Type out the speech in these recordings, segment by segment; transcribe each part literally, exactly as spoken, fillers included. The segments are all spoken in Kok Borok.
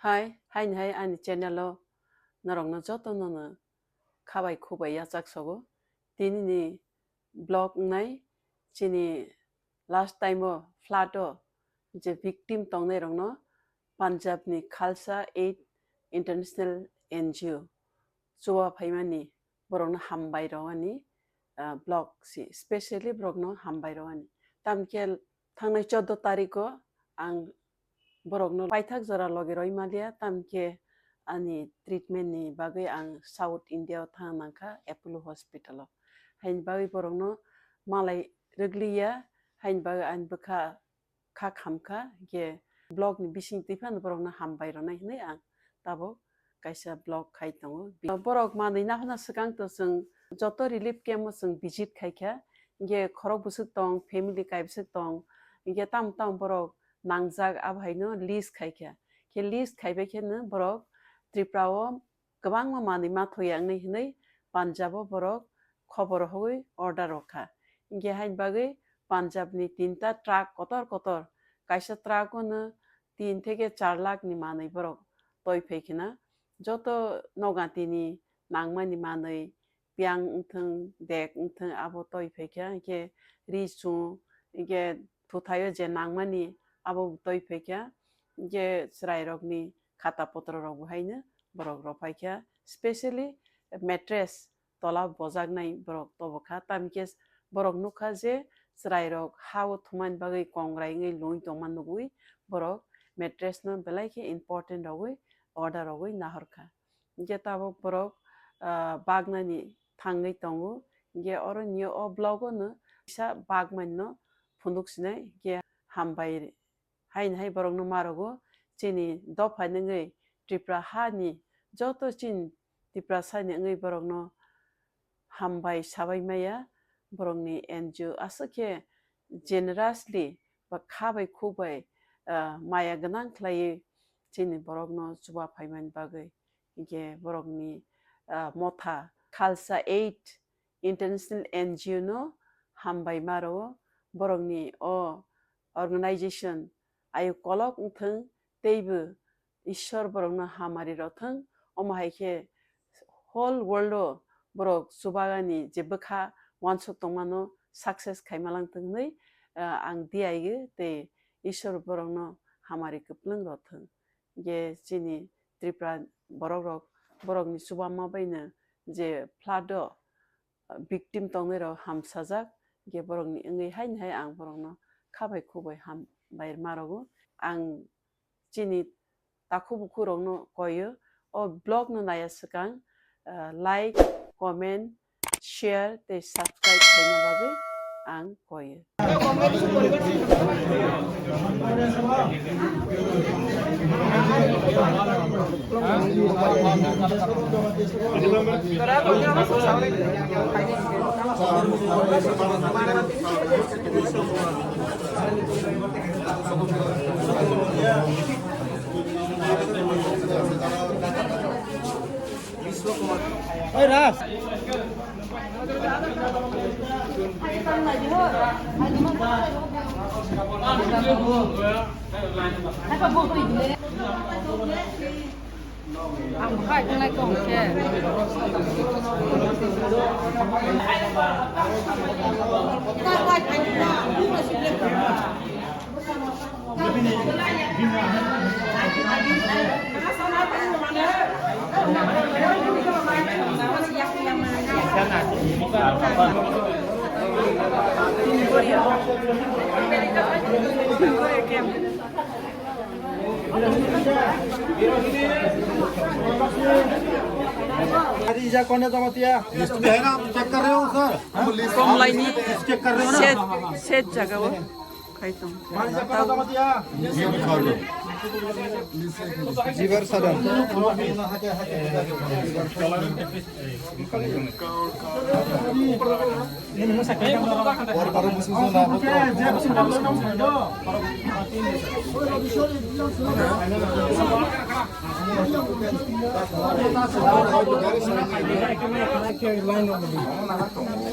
Hai, haini hai ani channel o norokno jotono no khabai khubai yachak sogo. Tini ni vlog wngnai chini last time o flood o je victim tongnai rokno Punjab ni Khalsa Aid International N G O chuba phaimani borokno hambai rwani, ah, vlog si specially borokno hambai rwani. Tamkhe thangnai chordo tarikh o ang borokno paithak jora logi roi maliya, tamkhe ani treatment ni bagwi ang South India o thang nangkha Apollo Hospital o. Haini bagwi borokno malai rwgliya, haini bagwi ani bwkha kha khamkha, hinkhe vlog ni bising twi phano borokno hambai rwnai hinwi ang tabuk kaisa vlog khai tongo. Borok manwi naphana swkang to chwng joto relief camp o chwng visit khaikha, hinkhe khorok bwswk tong, family kaibwswk tong, hinkhe tamo tamo borok nangjak, abo haino list khaikha. Khe list khaibai kheno borok Tripura o kwbangma manwi mathoya wngnai hinwi Punjab o borok khobor rwhogwi order rwkha. Hinkhe haini bagwi Punjab ni tinta truck kotor kotor, kaisa truck o no tin theke char lakh ni manwi borok toi phai khna. Joto nogatini nangmani manwi, piyang wngthung, dek wngthung, abo toi phaikha, hinkhe ri chum, hinkhe thuthai o je nangmani abo toi phaikha, hinkhe chwrai rokni khata potro rok bo haino borok rw phaikha, specially mattress tola bojaknai borok tobokha, tamikhe borok nukha je chwrai rok ha o thumani bagwi kongrai wngwi lungwi tongma nugwi borok mattress no belai khe important rogwi order rogwi nahorkha. Hinkhe tabuk borok, ah, bagnani thangwi tongo. Hinkhe oro nio o vlog o no kisa bagmani no phunuk sinai, hinkhe hambai haini hai borok no ma rogo. Chini dopha ni wngwi Tripura ha ni joto chini Tiprasa ni wngwi borok no hambai sabai maya. Borok ni N G O aswk khe generously ba kha bai khuk bai, ah, maya gwnang khlaiwi chini borokno chuba phaimani bagwi. Hinkhe borokni, ah, motha Khalsa Aid International N G O no hambai ma rwo. Borokni o organization ayuk kolok wngthwng, teibo Ishwar borokno hamari rwthwng, omo hai khe whole world o borok chubagani je bwkha uansuk tongmano success khaima langthwng hwnwi, ah, ang diyaigwi tei Ishwar borokno hamari kwplwng rwthwng. Je chini Tripura borok rok, borokni chubama baino je flood o victim tongnai rok hamsajak, je borokni wngwi haini hai ang borokno kha bai khuk bai hambai ma rwgo. Ang chini takhuk bukhuk rokno koyo, o vlog no naiya swkang, ah, like, comment, share tei subscribe khaina bagwi ang koyo. Hey, Ras. Ang bukhai tongnai tong khe. अरे, इजा कौन है जमातिया? लिस्ट में है ना, आप चेक कर रहे हो सर? हम लिस्ट, हम लाइन ही चेक कर रहे हो ना? सेट, सेट जगह वो। खाई तुम। हमारी इजा कौन है जमातिया? जीवर सदन।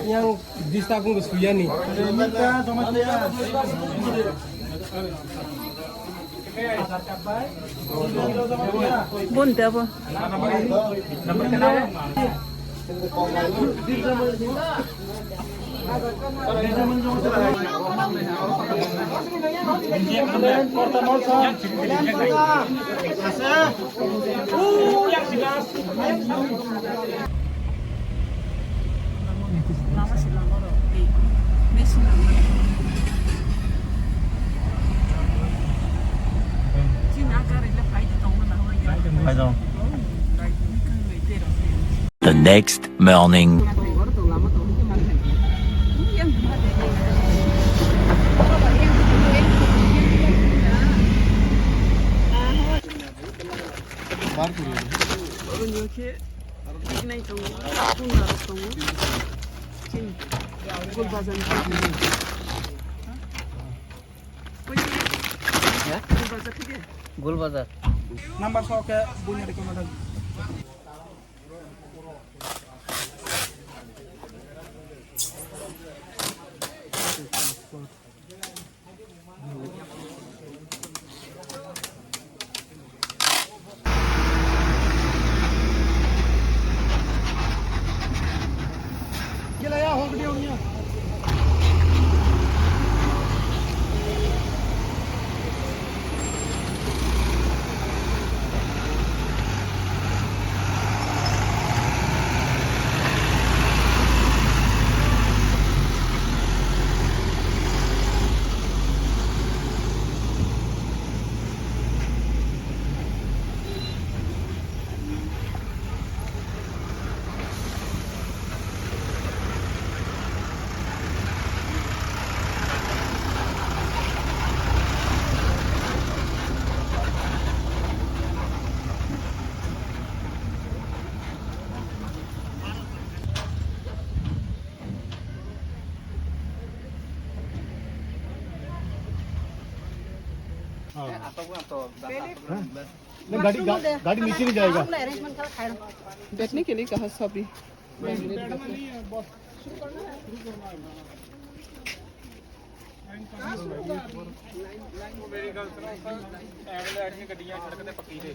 Yang distabung suyani. Bon, te abo. Phaidong. The next morning. Gul Bazar. Number sok ke bunya recommend. नहीं, गाड़ी, गा-, गाड़ी नीचे नहीं जाएगा। बैठने के लिए कहा सभी।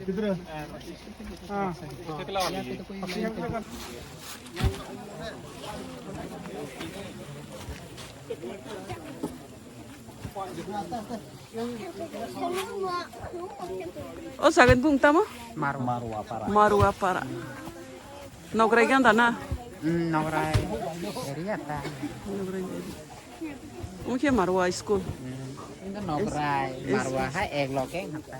किधर है? हाँ। O sagan bung tamo? Marwa para. Marwa para. Nograi ganda na? Hmm, Nograi area ta. Nograi area. Mukhe Marwa school. Hmm, Nograi, Marwa hai ek loke hata.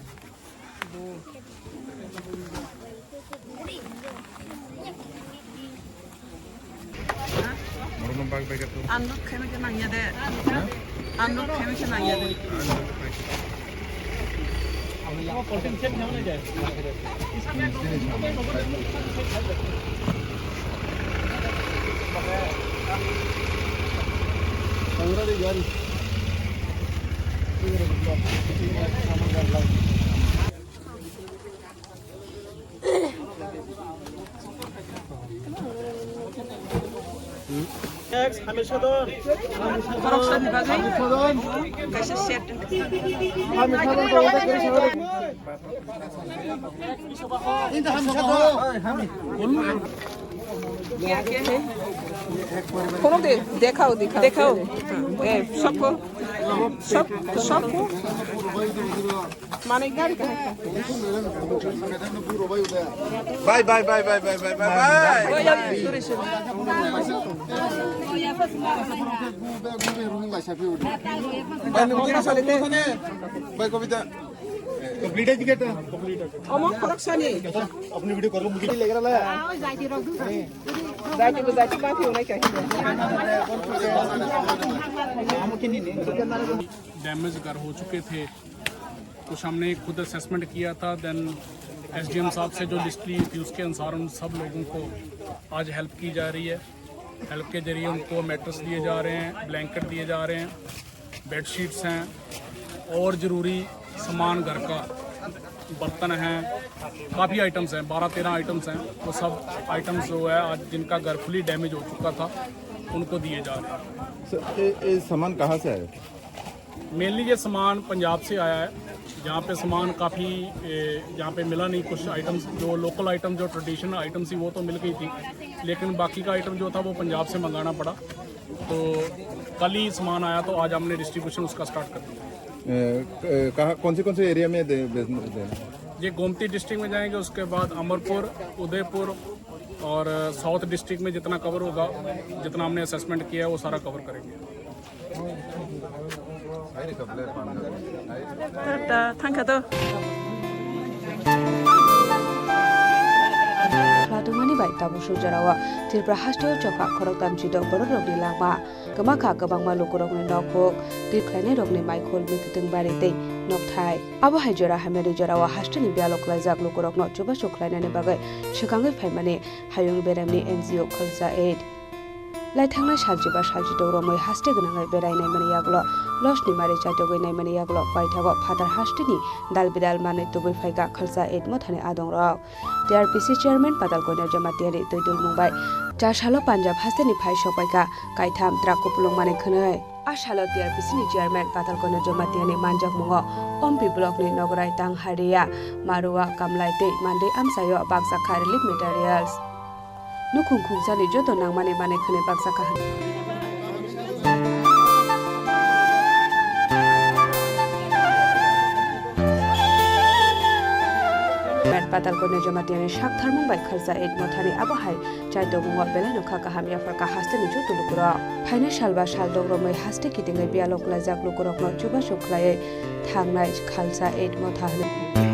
Ang nuk khaima khe nangya de. Ang nuk khaima khe nangya de. Next, Hamisodon. Khoroksani bagwi kaisa set. Khorok de, dekhao, dekhao. Dekhao. Eh, sabko. Sab, sabko. Mane gari ka hai ka. Bye, bye, bye, bye, bye, bye, bye, bye. Oi, oi, sorry, sorry. Bye, Kobita. Complete hai ticket? Omo khoroksani. Apni video karo, mujhe nahi lag raha hai. Jati ko jati baat hi hona chahiye. Damage घर हो चुके थे, कुछ हमने खुद असेसमेंट किया था, then SDM साहब से जो लिस्ट ली थी, उसके अनुसार उन सब लोगों को आज हेल्प की जा रही है। हेल्प के जरिए उनको मैट्रेस दिए जा रहे हैं, ब्लैंकेट दिए जा रहे हैं, बेडशीट्स हैं और ज़रूरी सामान घर का, बर्तन हैं, काफ़ी आइटम्स हैं, बारह तेरह आइटम्स हैं। वो सब आइटम्स जो है, आज जिनका घर फुली डैमेज हो चुका था, उनको दिए जा रहे हैं। सर, ये, ये सामान कहाँ से आया? मेनली ये सामान पंजाब से आया है। यहाँ पे सामान काफ़ी, ए, यहाँ पे मिला नहीं। कुछ आइटम्स, जो लोकल आइटम, जो ट्रेडिशनल आइटम थी, वो तो मिल गई थी, लेकिन बाकी का आइटम जो था, वो पंजाब से मंगाना पड़ा। तो कल ही सामान आया, तो आज हमने डिस्ट्रीब्यूशन उसका स्टार्ट कर दिया। ए, क-, कहाँ, कौन से, कौन से एरिया में दे, बेचने, देना? ये गोमती डिस्ट्रिक्ट में जाएंगे, उसके बाद अमरपुर, उदयपुर और साउथ डिस्ट्रिक्ट में जितना कवर होगा, जितना हमने असेसमेंट किया है, वो सारा कवर करेंगे। Ta, ta, thangkha to. Latumani bai tabuk sujara o Tripura haste o chokha khoroktham chidok borok rokni langma. Kwmakha kwbangma lukurokni nokphuk, twi khlainairokni maikhul, mwkhwtwng bari tei nokthai. Abo hai jora hamyani jorao hasteni biyalo klaijak lukurokno chubachu khlainani bagwi swkangwi phaimani Hayung Beremni N G O Khalsa Aid. Laithangnai salchiba salchitok romwi haste gwnangwi berai naimani yagulo, losni mari chaitogwi naimani yagulo paithago phatar hasteni dal bidal manwi tubui phaikha Khalsa Aid mothani adongrok. T R P C chairman Patal Koinur Jamatia ni twi dulmung bai char salo Punjab hasteni phai sokpaikha kaitham truck kupulung manwi khwnwi. A salo T R P C ni chairman Patal Koinur Jamatia ni manjakmungo Ompi block ni Nograi, Tangharia, Marua, Kamlai tei Mandwi amchaio bakjakha relief materials. Nukhung khungsani joto nangmani manwi khwnwi bakjakha hwn. Met Patal Koinur Jamatia ni sak tharmung bai Khalsa Aid mothani abo hai chaitokmungo belai no kha kaham yapharkha hasteni joto lukurok. Phainai salba saldok romwi haste kitingwi biyalo klaijak lukurokno chubachu khlaiwi thangnai Khalsa Aid motha hwnwi.